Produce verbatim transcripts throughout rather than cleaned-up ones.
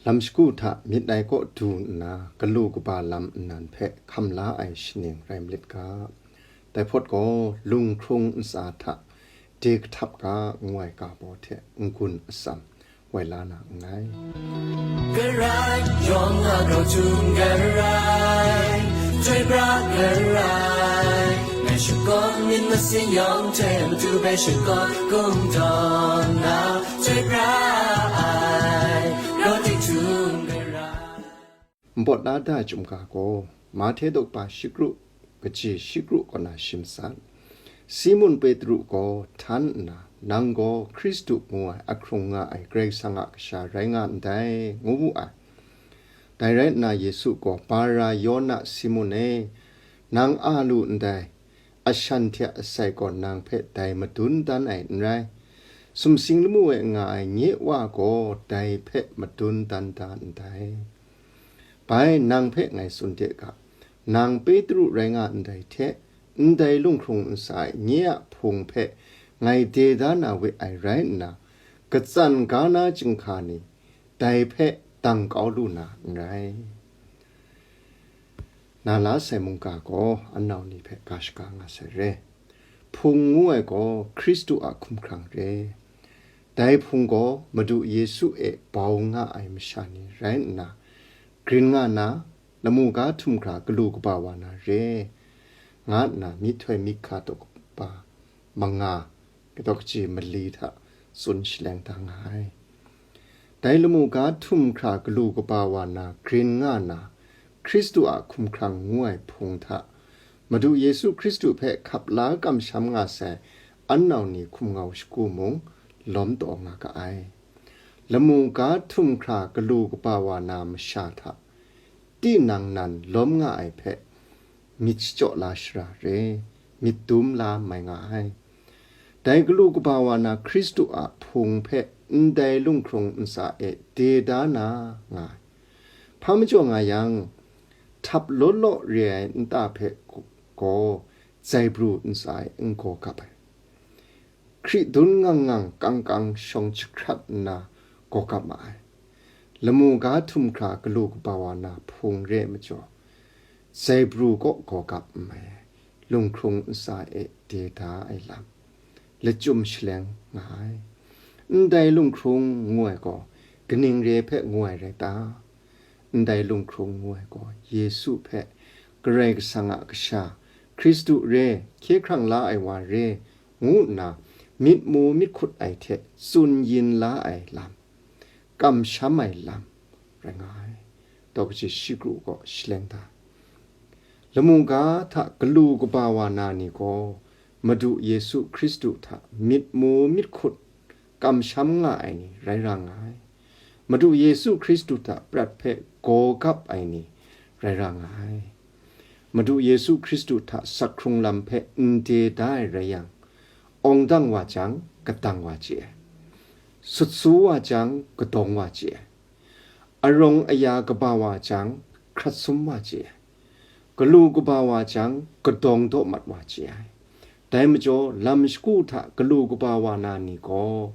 Lam shagu hta myit ai kaw du nna galu kaba lam nnan hpe hkam la ai shaning rai malit ga. Dai hpawt gaw lunghkrung ntsa hta de kahtap ga ngu ai ga baw hte n-gun atsam wai la na nngai. Karai yawng a grau htum karai, chyoi pra karai, ngai shakawn myit masin yawng hte matu bai shakawn kungdawn na, chyoi pra ai, grau di htum karai. Npawt la da chyum ga gaw, Mahte daw kaba shikru, kaji shikru kaw na shim sat. Simun Petru gaw htan nna, "Nang gaw Hkristu ngu ai ahkrung nga ai Karai Kasang a Kasha rai nga ndai," ngu wu ai. Dai rai nna Yesu gaw, "Bara Yawna Simun e, nang a lu ndai, ashan hte asai gaw nang hpe dai madun dan ai n rai. Sumsing lamu e nga ai nye Wa gaw dai hpe madun dan da ndai. Bai, nang hpe ngai tsun de ga, nang Petru rai nga ndai hte, ndai lunghkrung ntsa e nye a hpung hpe ngai de da na we ai rai nna, katsan ga na chyinghka ni dai hpe dang kau lu na n rai." Na la sai mungga gaw anau ni hpe ga shaga nga sai re. Hpung ngu ai gaw Hkristu a hkumhkrang re. Dai hpung gaw Madu Yesu e bau nga ai masha ni rai nna, grin nga na, lamu ga htum hkra galu kaba wa na re, nga nna myihtoi myit hka daw kaba manga, kadaw kaji mali hta tsun shaleng da nga ai. Dai lamu ga htum hkra galu kaba wa na grin nga na, Hkristu a hkumhkrang ngu ai hpung hta, Madu Yesu Hkristu hpe hkap la kamsham nga sai anau ni hkum ngau shagu mung lawm taw nga ga ai. Lamu ga htum hkra galu kaba wa na masha hta, tinang nan lawm nga ai hpe myit shachyaw la shara re, myit dum la mai nga ai. Dai galu kaba wa na Hkristu a hpung hpe ndai lunghkrung ntsa e de da na nga ai. Hpa majaw nga yang, htap law law re ai nta hpe gaw zaibru ntsa e n gaw gap ai. Hkri dun ngang ngang kang kang shawng jahkrat nna gaw gap ma ai. Lamu ga htum hkra galu kaba wa na hpung re ai majaw, zaibru kaw gaw gap n mai ai, lunghkrung ntsa e de da ai lam, lachyum shaleng nga ai. Ndai lunghkrung ngu ai gaw kaning re hpe ngu ai rai ta? Ndai lunghkrung ngu ai gaw Yesu hpe Karai Kasang a Kasha, Hkristu re, hkye hkrang la ai wa re, ngu nna myit mu myit hkut ai hte tsun yin la ai lam, kamsham ai lam rai nga ai. Daw kaji shi kru gaw shaleng da. Lamu ga hta galu kaba wa na ni gaw Madu Yesu Hkristu hta myit mu myit hkut kamsham nga ai ni rai ra nga ai. Madu Yesu Hkristu hta prat hpe gaw gap ai ni rai ra nga ai. Madu Yesu Hkristu hta sak hkrung lam hpe n de da ai rai yang, awng dang wa jang, kadang wa chye ai. Sut su wa jang, kadawng wa chye ai. Arawng aya kaba wa jang, hkrat sum wa chye ai. Galu kaba wa jang, kadawng daw mat wa chye ai. Dai majaw, lam shagu hta galu kaba wa na ni gaw,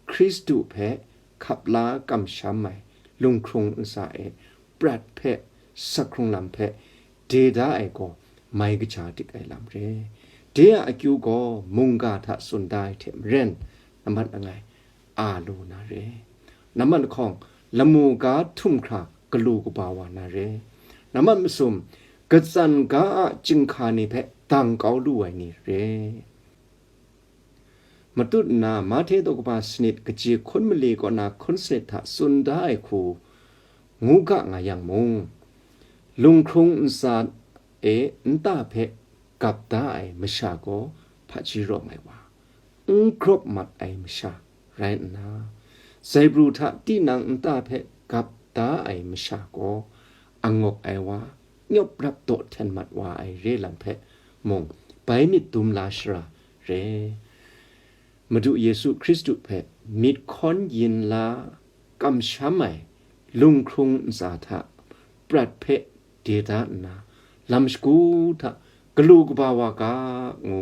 Hkristu hpe hkap la kamsham ai lunghkrung ntsa e prat hpe, sak hkrung lam hpe de da ai gaw mai kaja dik ai lam re. De a akyu gaw mungga hta tsun da ai hte maren, nambat langai, a lu na re. Nambat lahkawng, lamu ga htum hkra galu kaba wa na re. Nambat masum, katsan ga a chyinghka ni hpe dang kau lu ai ni re. Matut nna, Mahte daw kaba sanit, kaji hkun mali kaw na hkun sanit hta tsun da ai hku ngu ga nga yang mung, lunghkrung ntsa e nta hpe gap da ai masha gaw hpaji rawng ai wa, n grawp mat ai masha rai nna, zaibru hta tinang nta hpe gap da ai masha gaw angawk ai wa, nyawp rap daw hten mat wa ai re lam hpe mung bai myit dum la shara re. Madu Yesu Hkristu hpe myit hkawn yin la kamsham ai lunghkrung ntsa hta prat hpe de da nna, lam shagu hta galu kaba wa ga ngu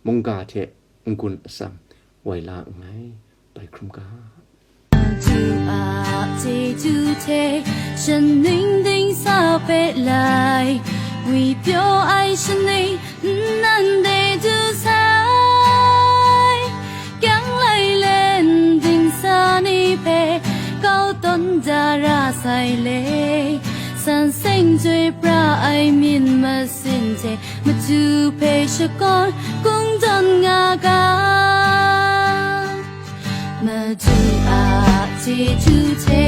mungga hte n-gun atsam wai la nngai. Bai hkrum ga. hte, shaning dingsa hpe lai, ngwi pyaw ai shaning nnan de du sai. Kyang lai len dingsa ni hpe kau tawn da ra sai le, san seng joi pra ai myin masin hte, Madu hpe shakawn kungdawn nga ga. Madu a chyeju hte